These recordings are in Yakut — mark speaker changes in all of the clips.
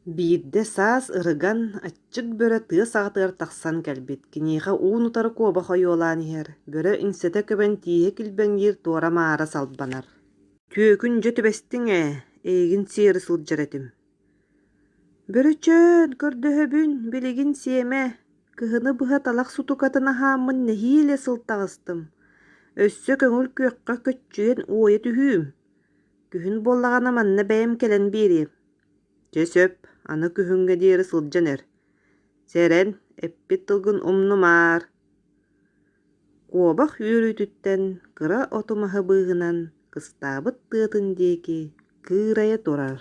Speaker 1: Биирдэ саас ырыган, аччык бөрө тыа саҕатыгар тахсан кэлбит, киниэхэ уун-утары куобах ойуолаан иһэр, бөрө иҥсэтэ көбөн тииһэ килбэҥниир туора-маара салбанар. «Түөкүн дьэ түбэстиҥ ээ, эйигин сиэри сылдьар этим» «Бөрөчөөн, көрдөһөбүн, билигин сиэмэ, кыһыны быһа талах сутукатын аһааммын нэһиилэ сыл таҕыстым, өссө көҥүл күөххэ көччүйэн уойа түһүүм, күһүн буоллаҕына манна бэйэм кэлэн биэриэм» Чэ сөп, аны күһүҥҥэ диэри сылдьан эр, сэрэн, эппит тылгын умнумаар Куобах үөрүүтүттэн кыра оту-маһы быыһынан кыстаабыт тыатын диэки кыырайа турар.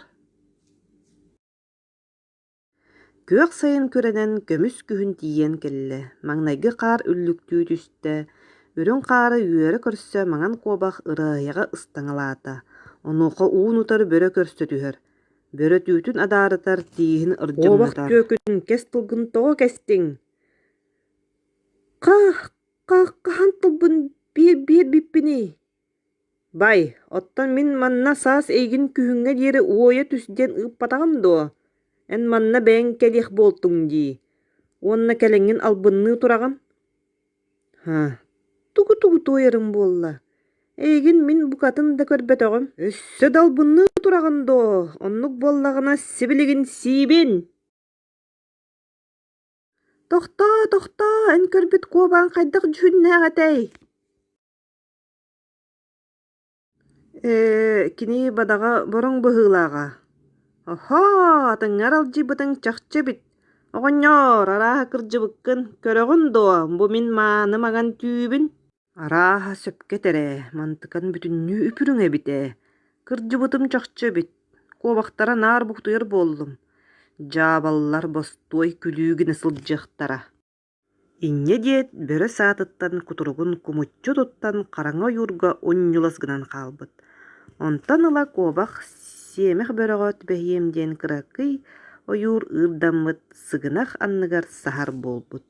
Speaker 1: Күөх сайын күрэнэн көмүс күһүн тиийэн кэллэ, маҥнайгы хаар үллүктүү түстэ, үрүҥ хаары үөрэ көрсө маҥан куобах ырыаһыйаҕа ыстаҥалаата, онуоха уун-утары бөрө көрсө түһэр, бөрө түүтүн адаарытар, тииһин
Speaker 2: Куобах
Speaker 1: ырдьыҥнатар.
Speaker 2: түөкүн кэс тылгын тоҕо кэстиҥ? Ха, хаһан тылбын биэрбиппиний?
Speaker 1: Бай, оттон мин манна саас эйигин күһүҥҥэ диэри уойа түс диэн ыыппатаҕым дуо? Эн манна бэйэҥ кэлиэх буолтуҥ дии. Уонна кэлэҥҥин албынныы тураҕын? Һа, тугу-тугу туойарым буолла? Эйигин мин букатын да көрбөтөҕүм. Өссө да албынныы тураҕын дуо? Оннук буоллаҕына сибилигин сиибин! Тохтоо, тохтоо, эн көрбүт куобаҕыҥ хайдах дьүһүннээх этэй? Ээ, кини бадаҕа бороҥ быһыылааҕа. Оһоо, атыҥҥар алдьыйбытыҥ чахчы эбит. Оҕонньоор, арааһа кырдьыбыккын, көрөҕүн дуо, бу мин мааны маҥан түүбүн? Арааһа сөпкө этэр ээ, мантыкан бүтүннүү үпүрүҥ эбит ээ. Кырдьыбытым чахчы эбит, куобахтара наар бухтуйар буоллум. Дьаабаллар бостуой күлүү гына сылдьыахтара. Инньэ диэт, бөрө саатыттан кутуругун кумуччу туттан хараҥа ойуурга унньулас гынан хаалбыт. Онтон ыла куобах сиэмэх бөрөҕө түбэһиэм диэн кыракый ойуур ыырдаммыт сыгынах анныгар саһар буолбут.